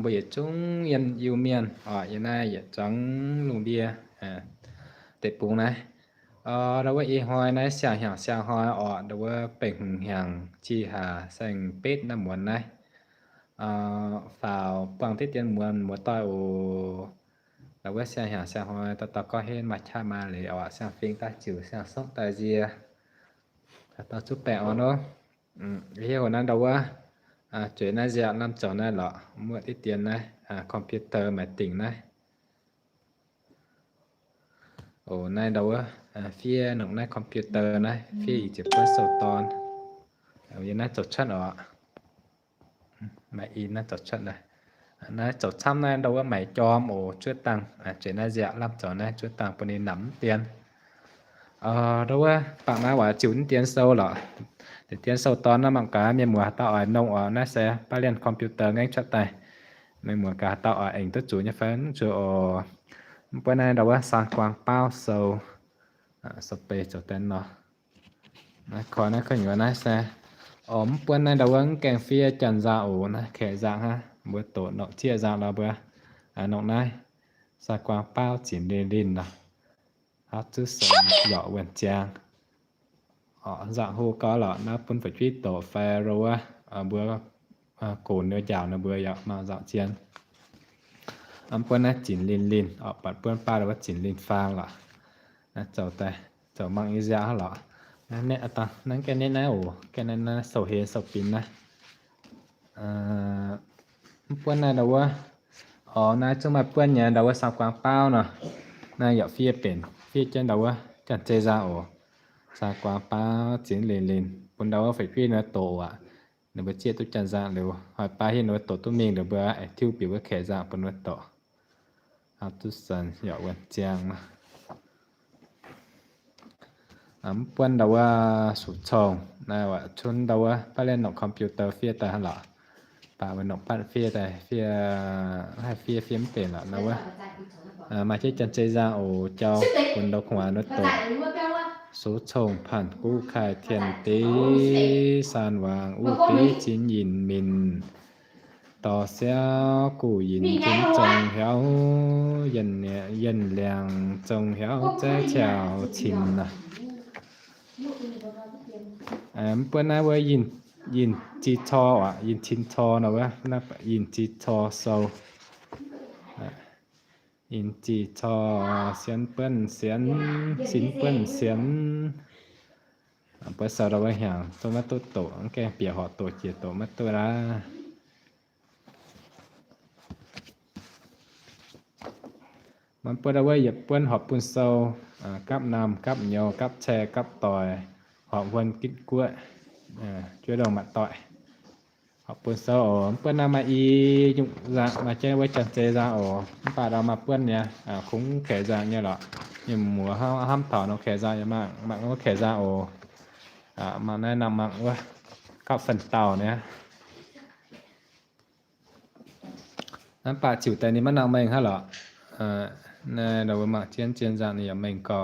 mbuo yietc zungv yiem Iu-Mienh oc, yiem naaiv yietc zuangx lungh ndiev deic-bung naaiv. Ndau wuov ih hnoi naaiv siang-hnyangx siang-hnoi oc, ndau wuov bengh hungh hnyangx jih hlaax saeng-betv naaiv muonz naaiv. Faaux buangh diqv dien muonz muoz-doic oc. Ndau wuov siang-hnyangx siang-hnoi dauh dauh gorngv henv maaih qaqv maaih leiz oc, siang-fingx daaih ziux, siang-sopv daaih nzie, dauh zuqv baengh orn lov. Hiuv naaiv ndau wuov zueiz naaiv nziaauc lamh zoux naaiv lorqc, muoqv diqv dien naaiv computer maaih dingc naaiv. Oc, naaiv ndau wuov fiev nongc naaiv computer naaiv, fiev ih ziepc buonv sou-dorn. Yiem naaiv zoux cuotv oc. Maaih in naaiv zoux cuotv naaiv. Naaiv zoux camv naaiv ndau wuov maaiz jorm oc, zuov dangh zueiz naaiv nziaauc lamh zoux naaiv zuov dangh bun ninh namx mv dien. Ndau wuov bangc naaiv waac ziux mv dien sou lorqc. Deix dien sou-dorn naaiv mangc gaax mienh muoz haaix dauh oix nongh oc, naaiv se baav lienh computer ngaengv cuotv daaih. Mienh muoz gaax haaix dauh oix aengx duqv zuqc nyei fai mv zuqc oc. Mv buonv naaiv ndau wuov 三光包 sou, sou bei zoux deix nor. Naaiv koi naaiv gu'nyuoz naaiv se, oc, mv buonv naaiv ndau wuov mv gaengh fiev janx nzangc oc, naaiv kaeqv nzangc hnangv. Mbuo doqc nongc zieqv nzangc lorh mbuo nongc naaiv 三光包 zinx linh linh 咯. Haav zuqv sen yaac wuonh ziangx. Nzangc hlo gau lorqc, naaiv bun fu'jueiv doqc fai lo wuov mbuo gonx nor njaaux nor mbuo yaac mangc nzangc zien. Mv buonv naaiv zinx linh linh ออก buatc buonv baav ndau wuov zinx linh 发 lorqc. Naaiv zoux daaih zoux mangc nyei nziaauc hnangv lorqc. Naaiv gaengh netv naaiv oc, gaengh netv naaiv sou-hlen sou-binx naaiv. Mv buonv naaiv ndau wuov, oc, naaiv zungv maaih buonv nyei ndau wuov 三光包 nor. Naaiv yaac fiev benx, fiev jienv ndau wuov janx-zei nzangc oc. 三光包 zinx linh灵 bun ndau wuov fu'jueiv nor doqc aqv. Ninh mbuo zieqv duqv janx nzangc liuz, hoic baav hiuv ninh mbuo doqc duqv mingh liuz mbuo aengx tiuv bieqc wuov kaeqv nzangc bun ninh mbuo doqc. Haav zuqv sen yaac wuonh ziangx. Mv buonv ndau wuov sux cong naaiv, cunv ndau wuov baav lienh nongc computer fiev daaih hnangv lorqc. Baac mbuo nongc batv fiev daaih fiev, haih fiev fiev mv benx lorqc ndau wuov. Maaih jienv janx-zei nzangc oc, jauv bun ndau gu'nguaaz nor doqc. Sux cong ผ่านกู้ไขเทียนตี สานหว่างอู้ตี้ จินหยินหมิ่น dorh siauv guv yinc tin zong hiauv, yienh liangx zong hiauv zaiv ciaux cin naaic. Mv buonv naaiv wuov yinh zih cor aqv, yinh cin cor nor wuov, yinh zih cor sou. Yinh zih cor sienx buonv sienx, sin buonv sienx. Mbuo sou ndau wuov hnyangx zungv maiv duqv doqc, gaengh bieqc horqc doqc jiex doqc maiv duqv aqv. Mv buonv ndau wuov yietc buonv horpc bun sou, gapv namh gapv nyouz gapv cae gapv doic, horpc huon gitv guoqv, juov longh maaih doic. Horpc bun sou oc. Mv buonv naaiv maaih i nyungc nzangc, maaih jienv wuov janx-zei nzangc oc. Mv baac ndau maaih buonv nyei, kungx kaeqv nzangc nyei lorqc. Mienh muoz hnamv taux nor kaeqv nzangc nyei mangc, mangc wuov kaeqv nzangc oc. Mangc naaiv nangh mangc wuov gapv fen dauh niaa. Mv baac ziouc daaih ninh maiv nangh mengh hnangv lorqc. Naaiv ndau wuov mangc jienv zien nzangc ninh yaac mengh gau.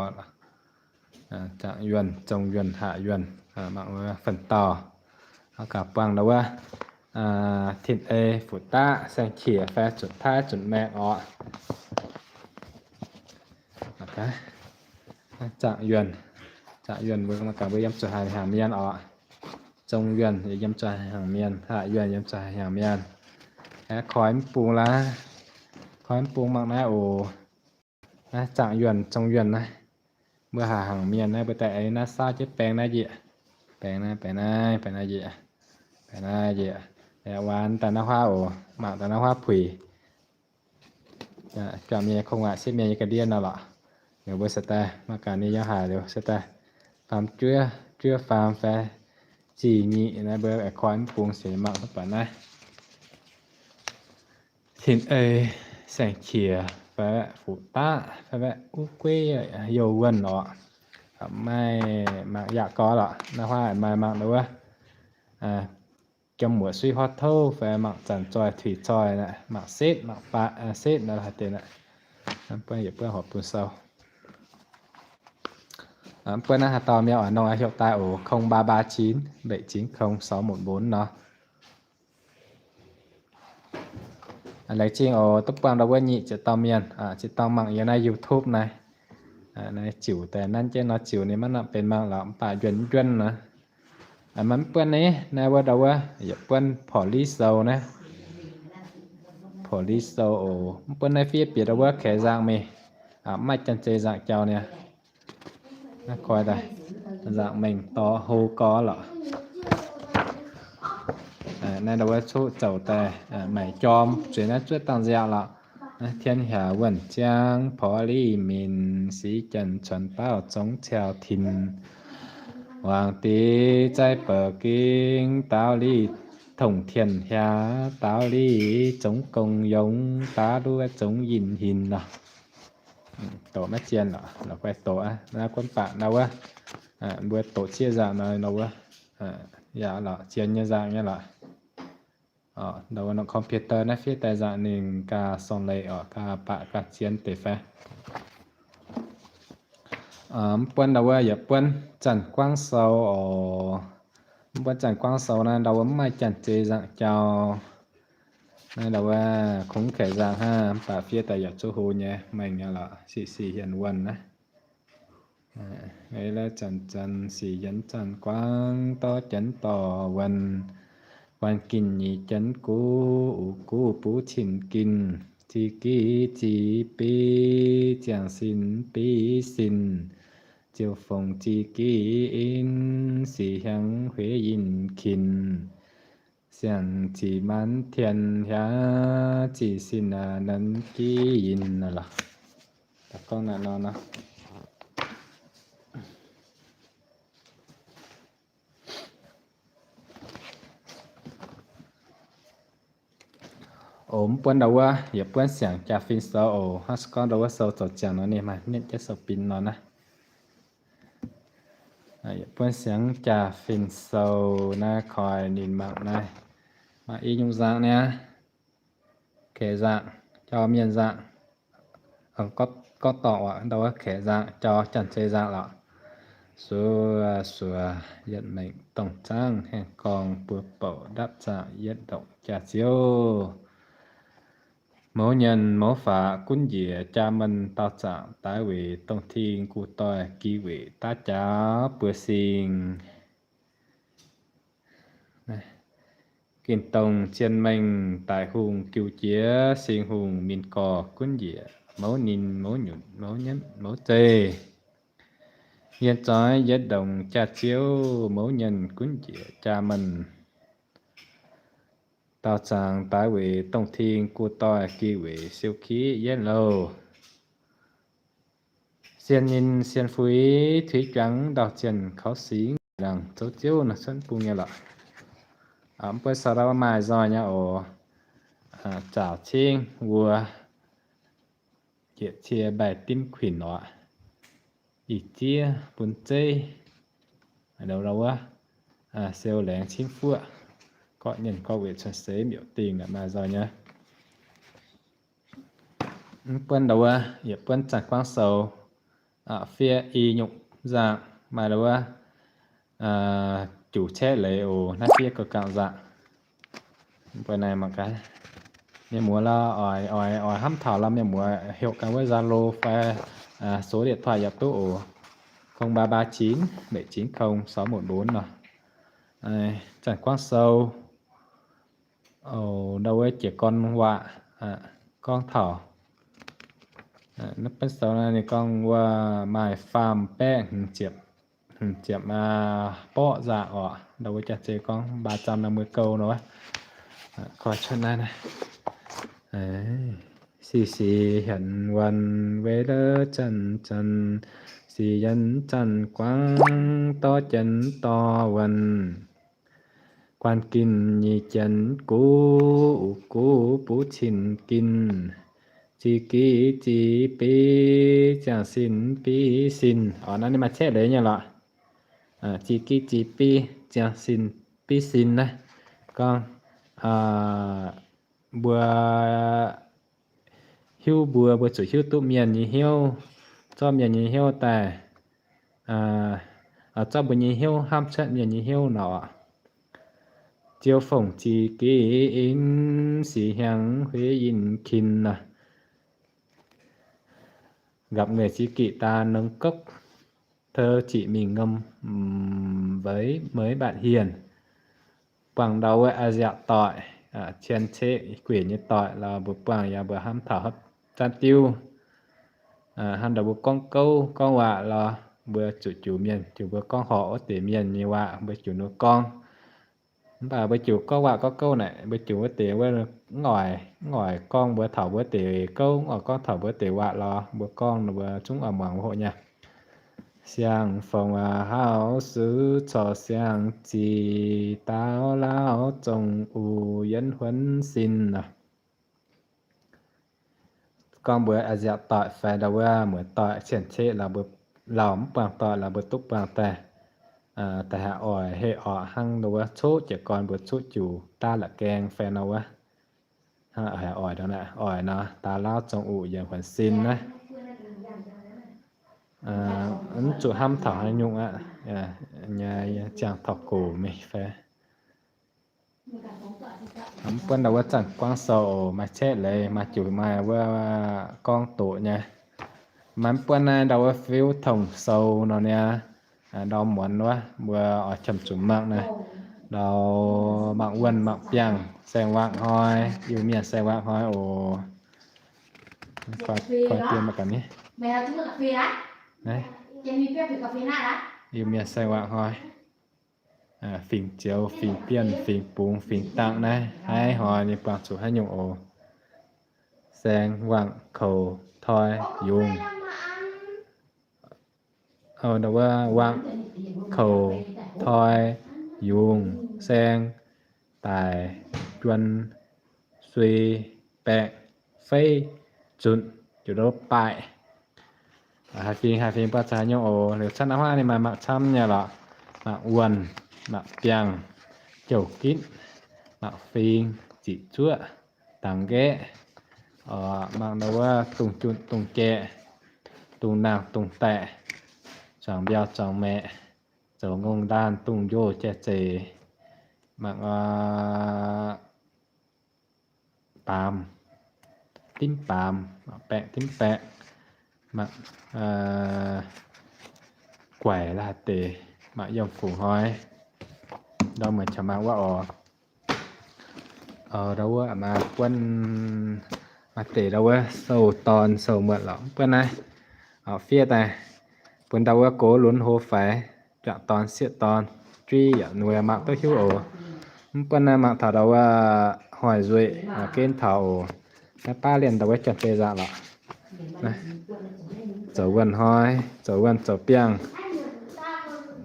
Zaangc yuonh, zong yuonh, haac yuonh, mangc wuov fen dauh. Gaax buangh ndau wuov tin-ei, fuqv-daqv, saeng-qiex fai zunc taav zunc maengh oc. Zaangc yuonh, zaangc yuonh mbuo gaax mbuo yiem zuqc haaix hnyangx mienh oc. Zong yuonh yiem zuqc haaix hnyangx mienh, haac yuonh yiem zuqc haaix hnyangx mienh. Aeqv, koi mv bung laaix, koi mv bung mangc naaiv oc. Naaiv zaangc yuonh, zong yuonh naaiv, mbuo haac hnyangx mienh naaiv mbuo daaih aengx naaiv saauv jienv baeng naaiv njiec, baeng naaiv, baeng naaiv, baeng naaiv njiec, baeng naaiv njiec. Aeqv, waan daaih naaiv huaav oc, mangc daaih naaiv huaav puix. Juangc mienh nyei kongx waac, sieqv mienh nyei ga'ndiev nor lorqc. Ninh mbuo se daaih mangc gaax ninh yiem haaix liuz se daaih faam juov, juov faam fai zih nyic naaiv mbuo aengx koi mv bung sienx mangc duqv buatc naaiv. Tin-ei, saeng-qiex fai fuqv-daqv fai uv-gueiv, youh wuonh oc. Maaih mangc yaac gau lorqc. Naaiv huaav maaih mangc ndau wuov jom muoqc suiv huaav touv fai mangc zanc zoih tuix zoih naaiv, mangc setv, mangc baac setv naaiv haaix deix naaiv. Buonv yietc buonv horpc bun sou. Buonv naaiv haaix dauh mienh oix nongh heuc daaih oc, không ba ba chín bảy chín không sáu một bốn nor. Laengz zingh oc, duqv buangh ndau wuov nyic ziepc dauh mienh, zinh dorngh mangc yiem naaiv YouTube naaiv. Naaiv ziux daaih nanv jienv nor ziux ninh maiv nangc benx mangc lorqc, mv baac njuonv njuonv nor. Maiv buonv naaiv, naaiv wuov ndau wuov yietc buonv Porv Li Sou naaiv. Porv Li Sou oc, mv buonv naaiv fiev bieqc ndau wuov kaeqv nzangc mingh, mv maaih janx-zei nzangc jauv niaa. Naaiv koi daaih, nzangc mengh dorh hlo gorx lorqc. Naaiv ndau wuov coqv zoux daaih maengc jorm, zueiz naaiv zuov dangh nziaauc lorqc. Tien hiaangx wuonh ziangv porv liv minc, sic janx cuonx baauv zongx ciaux tin. Wangc deix zaiv bouc gengh, daaux liv tongh tien hiaangx, daaux liv zongx gong yongx, daaux luov zongx yinh hinc nor. Doqc maiv zien lorqc, la'guaih doqc aqv. Naaiv gunv baac ndau wuov, mbuo doqc ciev nzangc nor, ndau wuov, yaac lorqc, zien nyei nzangc nyei lorqc. Ndau wuov nongc computer naaiv fiev daaih nzangc ninh gaax sorng leiz oc, gaax baac gaax zien deix fai. Mv buonv ndau wuov yietc buonv Zanc Guangv Sou oc. Mv buonv Zanc Guangv Sou naaiv ndau wuov mv maaih janx-zei nzangc jauv. Naaiv ndau wuov kungx kaeqv nzangc hnangv, mv baac fiev daaih yaac zuqc hlo nyei, maengc nyei lorqc, sic sic hienx wuonh naaiv. Zanc zanc sic yienx zanc guangv, dorh jienv dorh wuonh, guanh ginh nyei jienv guv, uv guv buv cin ginh, ziqc giv ziqc biv, ziangh sin biv sin, ziouc fongc ziqc giv in, sic hiaangx hueiv yinh kin, siang ziqc maanc tien hiaangx, ziqc sin nanv giv yinh lorqc. Gorngv naaiv nor nor. Oc, mv buonv ndau wuov yietc buonv siangx jaa-fin sou oc. Hnangv se gorngv ndau wuov sou zoux ziangx nor ninh maaih nienv jienv sou bin nor naaiv. Yietc buonv siangx jaa-fin sou naaiv koi ninh mangc naaiv. Maaih i nyungc nzangc niaa. Kaeqv nzangc, jauv mienh nzangc. Gorngv dorngc waac ndau wuov kaeqv nzangc, jauv janx-zei nzangc lorqc. Suov suov yietv mengh dongh zaangv, haengh gorngv buo bouc ndapv zaangc yietv ndongc jaax-ziouv. Mouz nyenh mouz faqv gunv njiec jaa-menh, daauh zaangc daaih weic dongh ting guv doix, gi weic daav jaax buo sing. Ginh dongh zien mengh daic hungh jiu jiex, sing hungh min gorx gunv njiec mouz ninh mouz nyutc mouz nyiemv mouz zeih. Yienh zoix yietv ndongc jaax-ziouv, mouz nyenh gunv njiec jaa-menh. Daauh zaangc daaih weic dongh ting guv doix, gi weic siou kiv yietv louh. Sien ninh sien fuix tuix juangc, ndau zienh kaux singx, laangc zouv ziouv nor cuotv bung nyei lorqc. Mv buonv sou ndau maaih nzoih nyei oc. Zaaux cingv wuov, jieqc cie mbaih dimv kuinx oc. Ih ziev bun zeiv, ndau wuov, siou laengz cingv fuoqv, gorqv nyienh gorqv weic cuotv seix miuc dingh maaih nzoih nyei. Mv buonv ndau wuov yietc buonv Zanc Guangv Sou, fiev i nyungc nzangc, maaih ndau wuov juqc caeqv leiz oc. Naaiv fiev gauh gauh nzangc. Mbuo naaiv mangc gaax, mienh muoz lorqc, oix oix oix hnamv taux lorqc, mienh muoz heuc gaax wuov Zalo fai số điện thoại yaac duqv oc, không ba ba chín bảy chín không sáu một bốn nor. Zanc Guangv Sou, ndau wuov jiez gorn waac gorngv taux naaiv buonv sou naaiv ninh gorngv wuov maaih faam baeqv hmz ziepc, hmz ziepc borqv nzangc oc. Ndau wuov jaax-zei gorngv ba zam naaiv mueiz gouv nor. Koi cuotv naaiv, sic sic hienx wuonh, weic la'zanc zanc, sic yienx zanc guangv, dorh jienv dorh wuonh, guanh ginh nyei jienv guv, uv guv buv cin ginh, ziqc giv ziqc biv, ziangh sin biv sin. Oc, naaiv ninh maaih caeqv leiz nyei lorqc. Ziqc giv ziqc biv, ziangh sin biv sin naaiv gorngv mbuo hiuv mbuo, mbuo zuqc hiuv duqv mienh nyei hnyouv, zorqv mienh nyei hnyouv daaih, zorqv mbuo nyei hnyouv hnamv cuotv mienh nyei hnyouv nor. Jiu fongc ji gingx, six hnyangx hueiv yinh kin nor. Gặp người tri kỷ ta nâng cốc, thơ chỉ mình ngâm, ừm, với mấy bạn hiền. Buangh ndau wuov a'nziaauc doic, cien-ceqv gueic nyei doic lorz mbuo buangh yaac mbuo hnamv taux hopv zanv diuv. Hnangv ndau mbuo gorngv gouv gorngv waac lorz mbuo zuqc juix mienh, juix mbuo gorngv horpc wuov deix mienh nyei waac mbuo juix ninh gorngv. Mv baac mbuo juix gorngv waac gorngv gouv naaic, mbuo juix wuov deix wuov mv oix, mv oix gorngv mbuo taux mbuo wuov deix gouv, mv oix gorngv taux mbuo wuov deix waac lorz mbuo gorngv ninh mbuo zungv oix muangx mbuo hoqc nyei. Siang-fongc a'hneiv suv corc siang-zic, daux lauv zong uc yienx huonx sin nor. Gorngv mbuo a'nziaauc doic fai ndau wuov muoz-doic cien-ceqv lorz mbuo, lauh mv buangh doic lorz mbuo duqv buangh daaih, daaih haih oix heh orqc hnangv ndau wuov coqv jiez gorn mbuo coqv juix daav la'gaeng fai ndau wuov. Hnangv haih oix ndau naaiv, oix nor daux lauv zong uc yienx huonx sin naaiv. Mv zuqc hnamv taux haaix nyungc aqv, nyei ziangh taux gox mingh fai. Mv buonv ndau wuov zanc guangv sou oc, maaih caeqv leiz, maaih juix maaih wuov gorngv doqc nyei. Maaih mv buonv naaiv ndau wuov fiuv tongc sou nor niaa, ndau muonz wuov mbuo oix qiemx zuqc mangc naaiv, ndau mangc wuonh mangc biangh saeng-wangc hnoi, Iu-Mienh saeng-wangc hnoi oc. Iu-Mienh saeng-wangc hnoi. Fingx Zioux, fingx Bienh, fingx Bungx, fingx Dangh naaiv, haiv hnoi ninh buangh zuqc haaix nyungc oc. Saeng, wangc, koux, toi, yungz. Ndau wuov wangc, koux, toi, yungz, saeng, daic, juon, sui, baeqc, feiv, zunc, juqc ndouv baaic. Haih fingx, haih fingx buatc za'gengh nyungc oc. Liuz cuotv hnangv naaiv ninh maaih mangc camv nyei lorqc. Mangc wuonh, mangc biangh, jouh gitv, mangc fingx, ziqc zuoqv, dangx nqaeqv, mangc ndau wuov dungz junh dungz jaeqc, dungz naangh dungz daeqc, zuangx mbiauh zuangx maeqc, zoux ngongh ndaanh dungz njoh jai zeiz, mangc baamz, dimv baamz, mangc baeqc dimv baeqc, mangc guaic la'haaix deix, mangc yiem fungc hnoi. Ndau muonz caux mangc wuov oc. Ndau wuov maaih buonv, maaih deix ndau wuov sou dorn sou muotc lorqc. Mv buonv naaiv fiev daaih bun ndau wuov gox lunx hlo faix, juangc dorn sieqv dorn juiv yaac mbuo mangc duqv hiuv oc. Mv buonv naaiv mangc taux ndau wuov hnoi nzueic, mangc gen taux oc. Naaiv baav lienh ndau wuov janx-zei nzangc lorqc. Zoux wuonh hnoi, zoux wuonh zoux biangh,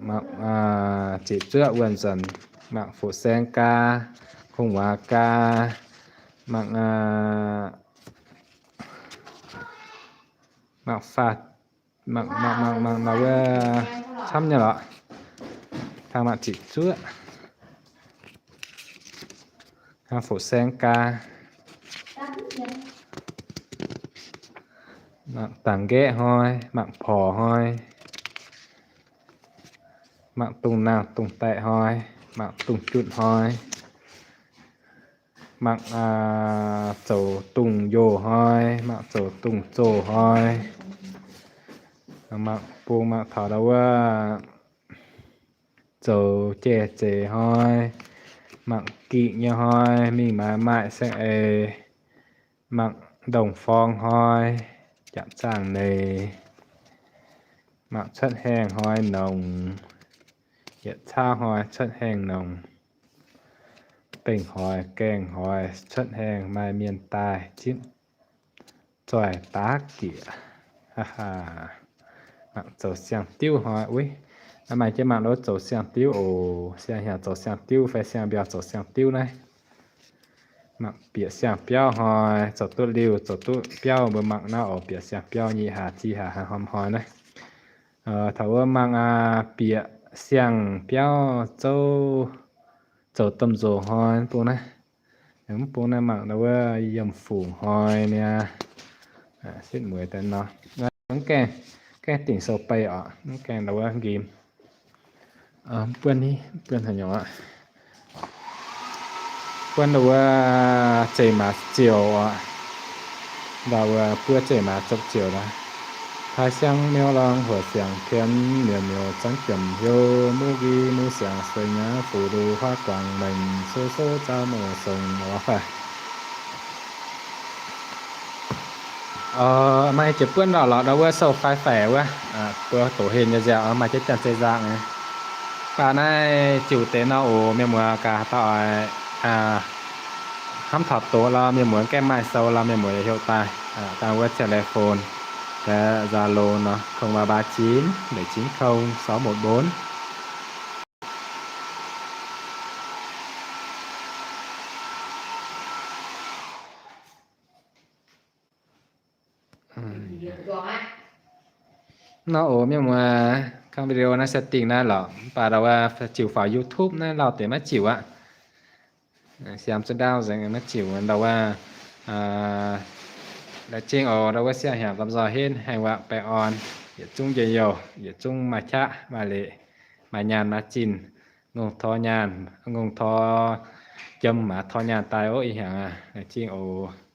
mangc ziqc zuoqv wuonh nzanc, mangc fu-saeng gaa, kungx waac gaa, mangc, mangc faah, mangc, mangc, mangc, mangc ndau wuov camv nyei lorqc. Tangh mangc ziqc zuoqv, fu-saeng gaa, mangc dangx nqaeqv hnoi, mangc porc hnoi, mangc dungz naangh dungz daeqc hnoi, mangc dungz junh hnoi, mangc zoux dungz njoh hnoi, mangc zoux dungz zoh hnoi, mangc bung mangc taux ndau wuov zoux jai zeiz hnoi, mangc gikc nyei hnoi, mingh maaiz maaih saeng-eix, mangc ndongh forng hnoi, jaav zaangh neix, mangc cuotv haengh hnoi nongc, yietc cauv hnoi cuotv haengh nongc, bengh hoix gaengh hoix cuotv haengh maaih mienh daaih zipv zoih daav gieqc. Mangc zoux siang-diuv hnoi uiv. Naaiv maaih jienv mangc lov zoux siang-diuv oc. Siang-hnyangx zoux siang-diuv fai siang-mbiauh zoux siang-diuv naaiv. Mangc bieqc siang-biauv hnoi, zoux duqv liuh zoux duqv biauv mbuo mangc naaiv oc. Bieqc siang-biauv nyei haax, zih haax, haaix hnoi naaiv. Taux wuov mangc bieqc siang-biauv zouv, zoux domh nzoc hnoi mv bung naaiv. Mv bung naaiv mangc ndau wuov yiemh fungc hnoi niaa. Sitv mueiz daaih nor. Mv gaengh, gaengh dingc sou bei oc. Mv gaengh ndau wuov nqim. Mv buonv ni, mv buonv haaix nyungc aqv. Buonv ndau wuov zeiv maaz ziouc oc. Ndau wuov buov zeiv maaz zopv ziouc lorqc. Pai siang miuv lorngh huoqc siang pien, miuc miuc zanv jomc hiuv, muv nqi muv siang sueih nyauv, fuqv nduqc huaav guangc mengh, sou sou zaux muoz songx oc fai. Maaih jiex buonv lorqc lorqc ndau wuov sou fai faix wuov, mbuo doqc hlen nyei nziaauc maaih jiex janx-zei nzangc. Baac naaiv ziouc deix nor oc, mienh muoz gaax dauh oix hnamv taux doqc lorz mienh muoz gaengh maaih sou lorz mienh muoz yaac heuc daaih, dangh wuov telephone, Zalo nor, không ba ba chín bảy chín không sáu một bốn. Nor oc mienh muoz, kang video naaiv se dingh naaiv lorqc, mv baac ndau wuov ziouc faaux YouTube naaiv lauh deix maiv ziouc aqv. Siamv zuqc ndaauv nzengc maiv ziouc ndau wuov. Laengz zingh oc ndau wuov siang-hnyangx gamh nzoih henv haengh wangc baengh orn, yietc zungv njien-youh, yietc zungv maaih qaqv maaih leiz, maaih nyaanh maaih zinh, ngongh tor nyaanh, ngongh tor jiem, maaz tor nyaanh daaih ov ih hnyangx aqv. Laengz zingh oc.